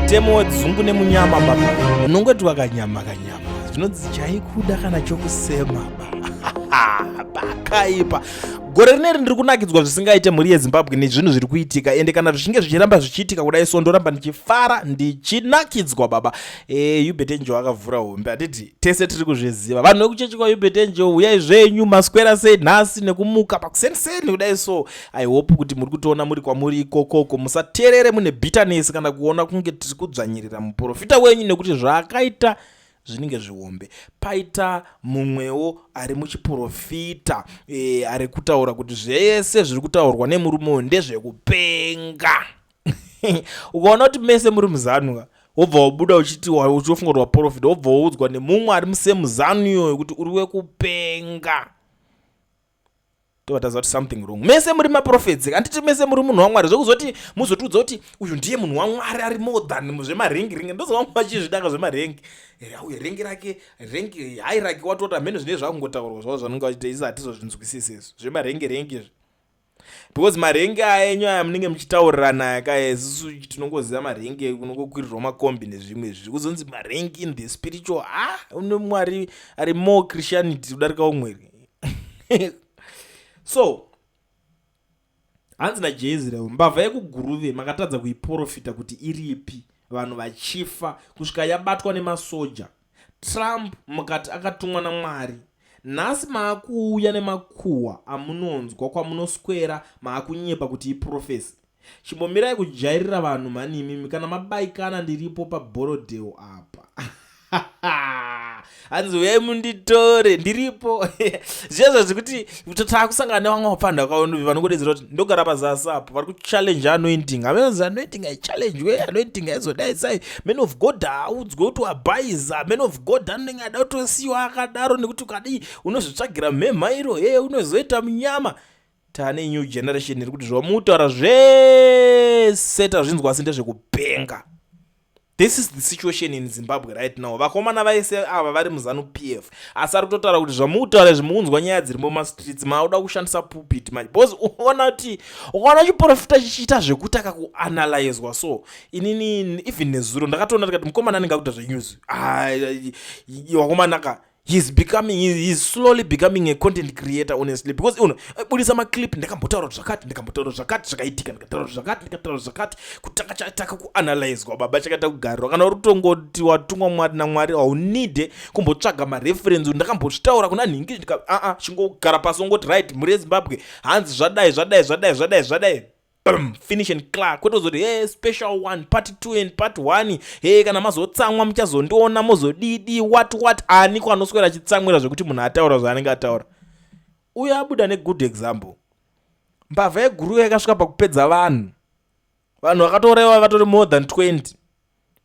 Mutemo wedzungu nemunyama baba, unongotiwa kanyama kanyama, zvinonzi chaikuda kana chokusema ba. Pakaipa. Gore rineri ndiri kunakidzwa zvisingaite, mhuri yeZimbabwe, nezvinhu zviri kuitika. Ende kana zvichinge zvichiramba zvichiitika kudai so, ndoramba ndichifara, ndichinakidzwa baba. Uebert Angel akavhura hombe, handiti tese tiri kuzviziva? Vanhu vekuchechi kwaUebert Angel, uyai zvenyu. Maswera sei nhasi nekumuka pakuseniseni kudai so? I hope kuti muri kutoona muri kwamuri ikokoko. Musateerere mune bitterness kana kuona kunge tiri kudzvanyirira muprofita wenyu, nekuti zvaakaita zvinenge zvihombe. Paita mumwewo ari muchiprofita ari kutaura kuti zvese zviri kutaurwa nemurume uyu ndezvekupenga. Ukaona kuti mese muri muZANU, wobva wabuda uchiti uchifunga kuti waprofita, wobva waudzwa nemumwe ari musemuzanu iyoyo kuti uri wekupenga, tobva taziva kuti something wrong. Mese muri maprophets, handiti? Mese muri munhu waMwari. Zvekuzoti muzotiudza kuti uyu ndiye munhu waMwari ari more than zvemarank rank, ndozovamwe vachizvidaka zvemarank. Uye rank rake, rank hierarchy, watoti hamene zvinenge zvakungotaurwa zvavo zvanenge vachiita. Isi hatizozvinzwisisi izvo zvemarank rank izvi, because marank aya enyu aya munenge muchitaurirana aya kaya, isusu tinongoziva marank kunongokwirirwa makombi nezvimwe izvi. Kuzonzi marank in the spiritual, ah, une Mwari ari more Christianity kudarika umweri. So hanzi naJaisrael, mbavha yekuGuruve makatadza kuiprofita kuti iripi, vanhu vachifa kusvika yabatwa nemasoja. Trump mukati akatumwa naMwari. Nhasi maakuuya nemakuhwa amunonzwa kwamunoswera, maakunyepa kuti iprophecy. Chimbomirai kujairira vanhu mhani imimi. Kana mabaikana, ndiripo paBorrowdale apa. Hanzi uyai munditore, ndiripo. Zviya zvekuti taakusangana nevamwe vapfana vanongodedzera kuti ndogara pazasi apo, vari kuchallenge anointing. Havanzi anointing haichallenge, anointing haizodai sai. Man of God haaudzwe kuti wabhaiza. Man of God anenge ada kutosiyiwa akadaro, nekuti ukadii unozvitsvagira mhemhairo he, unozoita munyama. Taane new generation iri kuti zvamutaura zvese tazvinzwa, asi ndezvekupenga. This is the situation in Zimbabwe right now. Vakomana vaise ava vari muZANU PF, asi ari kutotaura kuti zvamutaura izvi muunzwa nyaya dziri mumastreets, mauda kushandisa pulpit manje. Because uona kuti ukaona chiprofita chichiita zvekuti akakuanalyzwa so, inini even nezuro ndakatoona ndikati mukomana anenge akuita zvenews. Wakomana ka, he's slowly becoming a content creator, honestly, because uno budisa maclip, ndakambotaura kuti zvakati, ndakambotaura zvakati, zvakaitika, ndikataura zvakati, ndikataura zvakati. Kutanga chataka kuanalyzwa baba, chakaita kugarirwa. Kana uri kutongoti watumwa Mwari naMwari, haunide kumbotsvaga mareference, ndakambozvitaura kuna nhingi. Aa, chingogara pasi ongoti, "Right, mhuri yeZimbabwe, hanzi zvadai, zvadai, zvadai, zvadai, zvadai." Boom, finish and clear. Kwete kuzoti, "Hey, special one, part 2 and part 1, hey, kana mazotsamwa muchazondiona mozodidi what what." Ani kwanoswera achitsamwira zvekuti munhu ataura zvaanenge ataura? Uyo abuda negood example, mbavha yeGuruve yakasvika pakupedza vanhu. Vanhu vakatourayiwa vatori more than 20,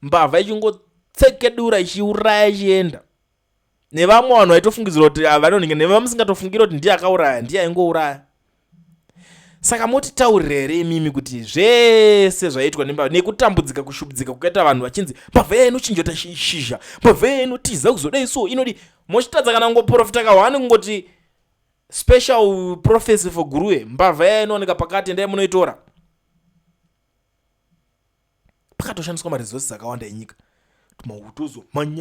mbavha ichingotsekedura, ichiuraya, ichienda nevamwe vanhu vaitofungidzira kuti vanonhinga, nevamusingatofungira kuti ndiye akauraya, ndiye aingouraya. Saka motitaurira here imimi kuti zvese zvaiitwa nembavha nekutambudzika, kushubudzika kukaita vanhu vachinzi mbavha iya inochinjota shizha, mbavha iya inotiza, kuzodai so inodi, mochitadza kana kungoprofita kahwani, kungoti special prophecy for Guruve, mbavha iya inooneka pakati, endai munoitora? Pakatoshandiswa maresources akawanda enyika, mauto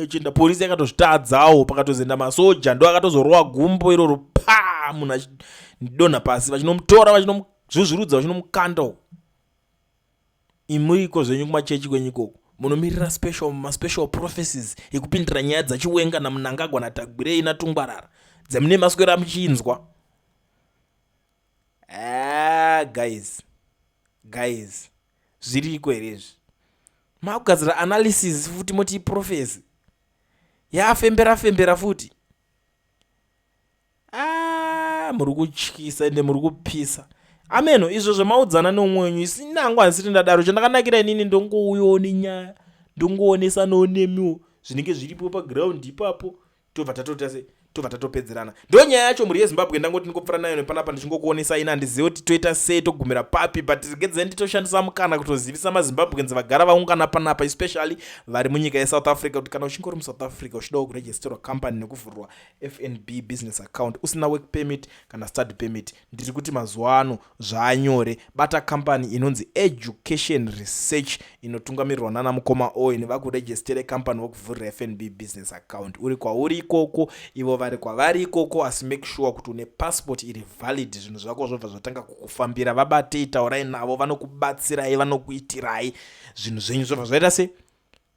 chienda, polisi yakatozvitadzawo, pakatozoenda masoja, ndo akatozorowa gumbo iroro, pa munhu achidonha pasi, vachinomutora, vachinomuzvuzvirudza, vachinomukanda uko. Imuriko zvenyu kumachechi kwenyu ikoko, munomirira special, maspecial prophecies ekupindira nyaya dzaChiwenga naMnangagwa naTagwirei naTungwarara dzemune maswera muchinzwa. Ah, guys, guys, zviriko here izvi? Makugadzira analysis futi, moti iprophecy yafembera fembera futi. Ah, muri kutyisa ende muri kupisa. Ameno izvo zvemaudzana neumwe wenyu, isinangu handisiri ndadaro. Chandakanakira inini, ndongouyawo nenyaya, ndongoonesanawo nemiwo zvinenge zviripo paground ipapo, tobva tatoita se Tobva tatopedzerana. Ndo nyaya yacho, mhuri yeZimbabwe. Ndangoti ndingopfuura nayo nepanapa ndichingokuonesa. Ina handizivi kuti toita sei, togumira papi, but regedzai nditoshandisa mukana kutozivisa maZimbabweans vagara vaungana panapa, especially vari munyika yeSouth Africa, kuti kana uchinge uri muSouth Africa uchidawo kuregisterwa company nekuvhurwa FNB business account usina work permit kana study permit, ndiri kuti mazuva ano zvaanyore. Bata company inonzi Education Research inotungamirirwa nana mukoma Owen. Vakuregistere company, vokuvhurira FNB business account uri kwauri ikoko, ivo vari kwavari ikoko, asi make sure kuti une passport iri valid. Zvinhu zvako zvobva zvatanga kukufambira. Vabatei, taurai navo, vanokubatsirai, vanokuitirai zvinhu zvenyu, zvobva zvaita se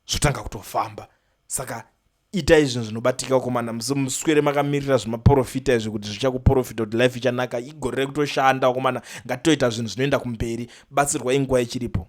zvotanga kutofamba. Saka itai zvinhu zvinobatika komana. Muswere makamirira zvemaprofita izvi kuti zvichakuprofita kuti life ichanaka. Igore rekutoshanda komana, ngatitoita zvinhu zvinoenda kumberi. Batsirwai nguva ichiripo.